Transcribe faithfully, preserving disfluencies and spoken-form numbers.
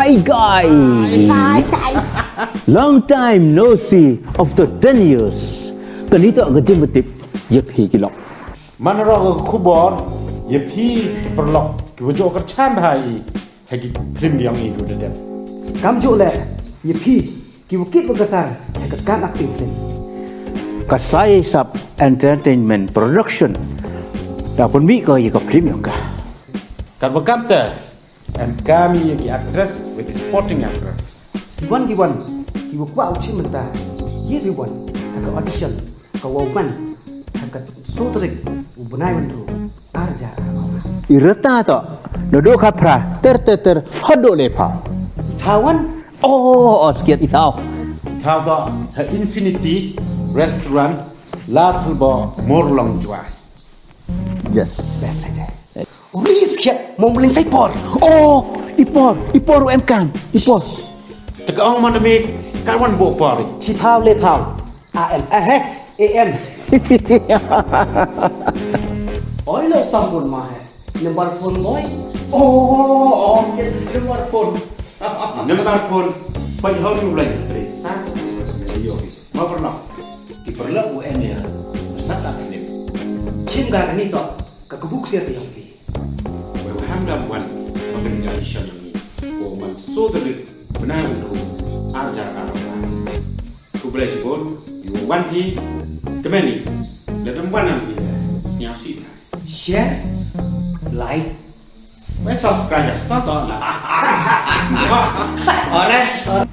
Hi guys. Hi, hi. Long time no see after ten years. Kane to ka jingmut tip ïa phi ki lok. Man ro ka khubor ïa phi ki paralok kiwa jooh kyrchan bha ïa ki film yong i kiwa da dep. Kam jooh leh ïa phi kiwa kit wa ka sar ha ka kam acting film. Ka Sai Sap Entertainment Production da pynmih ko ïa ka film yong ka. Katwa kam te, em kam ïa ki actress wa ki supporting actress. Ki wan ki wan kiwa kwah u chim mynta, ïa ki wan ha ka audition ka wow man ha ka soo tarik u bnai wa ynru ar hajar arphew. I rta to, naduh khatphra ter ter ter haduh lephew. I thaw wan. Oh, oh, skit i thaw. I thaw to ha Infinity Restaurant, Ladthadlaboh, Mawlong, Jowai. Yes. Best aja. Uri skit mo mling sai por. Oh, i por, i por em kam, i por. Te ka ong man me ka wan bo por. Chi phaw le phaw. A M. Eh, eh, A M. Oi lo sambun ma he. Number phone boy. Oh, oh, oh, ke number phone. Number phone. Paj hau tu lai tre sa. Yo. Ma pernah. Ki paralok u em ïa. Sat la film. Chim ga kani to. Ka kebuk sia te yong ki. Wei wa ham dam wan. Ma kani ga di shan ni. Ko man so de bnai wa ynru ar hajar arphew. Khublei shibun, ïa wan hi, kmen hi, lada ym wan hi, sñiawsih bha. Share, like, wei subscribe, stop, stop. Alright.